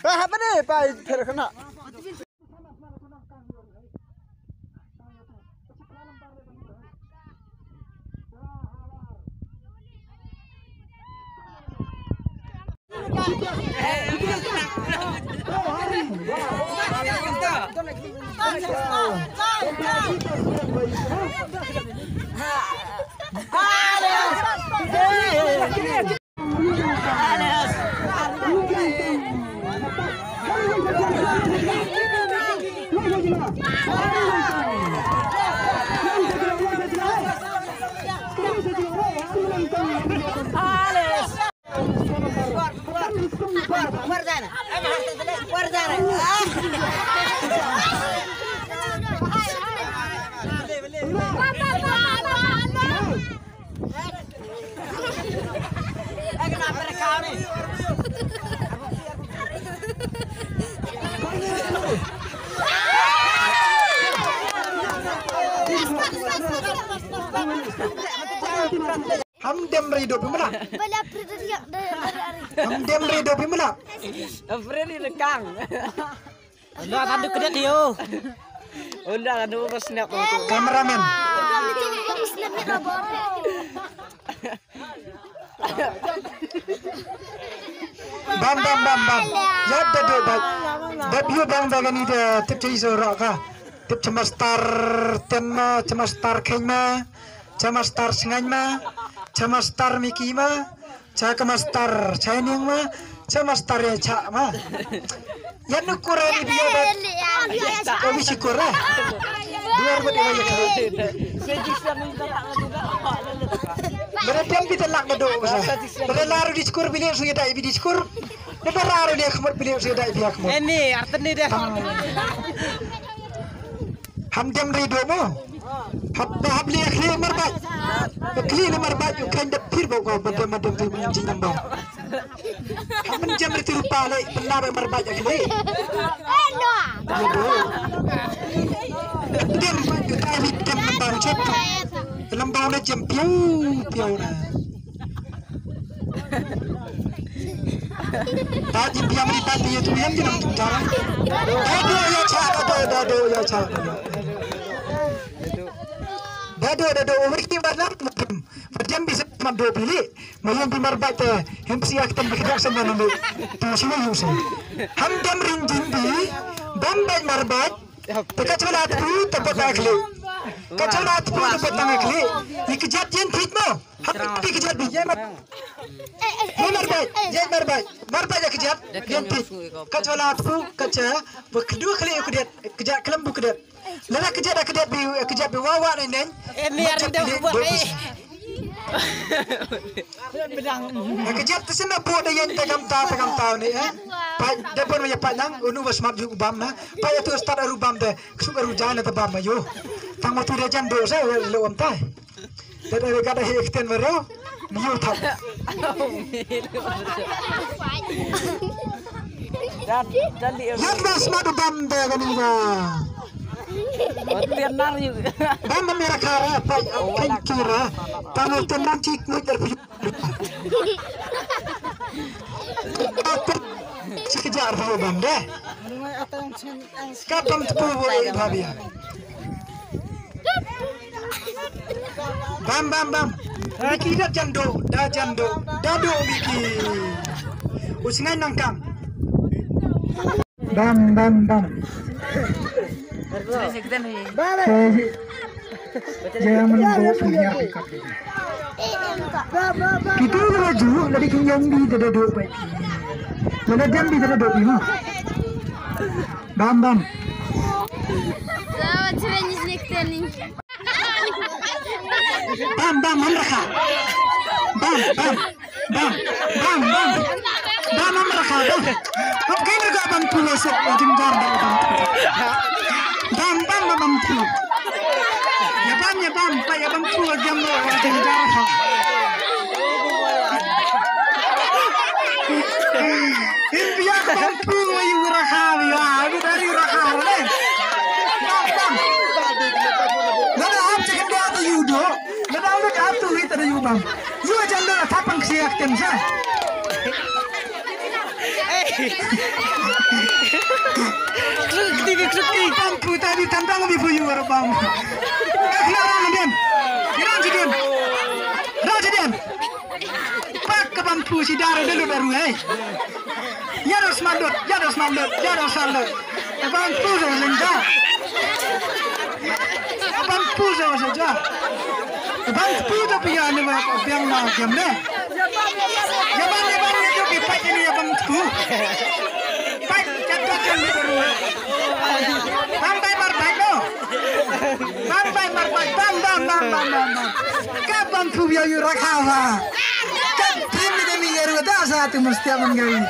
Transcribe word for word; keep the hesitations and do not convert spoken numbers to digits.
Ba hap ne, ba i pher khana. Ham dem ri do pimla. Bala pri tu dia. Ham dem ri do pimla. Freddy rekang. Unda tandu kedet yo. Unda tandu ba snap tu. Cameraman. Bam bam bam bam. Ya da do ba. Da biu bang da gani da tip chei so ra ka. Tip chama star ten ma, chama star khen ma, chama star sngain ma, chama star miki ma. Cha ka master, cha niang ma, cha master ya cha ma. Ya nu kura ni biya ba. Ko bi si kura. Duar ba dewa ya kala. Bada tem bi talak na do sa. Bada laru di skur bili su ya dai bi di skur. Bada laru di khmut bili su ya dai bi khmut. Eni artani de. Ham dem ri do mo. Hap hap li khli marbaj. Khli li marbaj u khain da phir ba ko ba dem dem tu jing nambang. Ham jam ri tu pa le penda ba marbaj khli. Aduh. Dem ba tu ta li dem nambang chep. Nambang na jam piu piu na. Ta ji piang ri ta ti tu yang ji nang tung jara. Da do ya cha, da do, da do ya cha. Da do, da do, wi ki ba nang mukim. Ba jam bi sa man do pili. Ma yang bi marbat te, hem si ak tan bi kdak sa man nang. Tu si ma yu sa. Ham dam ring jin bi, bam bat marbat. Te ka chwala tu, te ba ta kli. Ka chwala tu, te ba ta kli. Ni kejat jen thit mo. Hap pi kejap bi, jai mar. Jai mar bai, jai mar bai. Mar bai ya kejap, yan pi. Ka chwala tu, ka cha, ba kedua kali ya kedet, kejap kelam bu kedet. Lala kejap dah kedet bi, kejap bi wawa nen nen. Eh, ni ada buat eh. Kejap tu senda bu dah yan tegam ta, tegam ta ni eh. Pai, dia pun ya pai nang, unu was map ju bam na. Pai ya tu start aru bam deh, kesuk aru jana te bam ayo. Tang waktu dia jan dosa, lo am tai. Dada dada hi extend maro. Niu thap. Dan dan di. Yang das madu bam de gani ba. Hotel nar yu. Bam bam mira kara pa pankira. Tamu tenan chik mui ter. Chik jar ho bam de. Ka bam tepu bo e bhabia. Bam bam bam. Miki da jando, da jando, da do miki. Usngai nangkang. Bam bam bam. Jangan do punya. Kita laju lagi kenyang di dada do baik. Mana jam di dada do ni. Bam bam. Bam bam, bam rakha. Bam bam. Bam bam bam. Bam bam rakha bam. Bam kai mereka bam pulo sok jingjar bam bam. Bam bam bam pulo. Ya bam ya bam pa ya bam pulo jam lo jingjar ha. India bam pulo yu rakha ya. Dari rakha le. Bam bam. Nada hap cek dia tu yudo. Nada udah hap tu ri tada yubam. Yu aja nada tapang siak tem sa. Kti bi kti. Bam phu ta di tang tang bi phu yu war bam. Ka khna rang din. Rang jidin. Rang jidin. Pak ka bam phu si dar de lu daru hei. Ya dos mandot, ya dos mandot, ya dos mandot. Bam phu do lenja. Bam phu do saja. Bam phu do pia ni ma biang na jam ne. Yaban, yaban, ni tu ki pait ni yaban tu. Pait, chat, chat, chat, ni tu. Bam bai mar bai no. Bam bai mar bai. Bam, bam, bam, bam, bam, bam. Ka bam tu ya yu rakha wa. Ka prim ni demi yeru da sa tu mesti aman gari.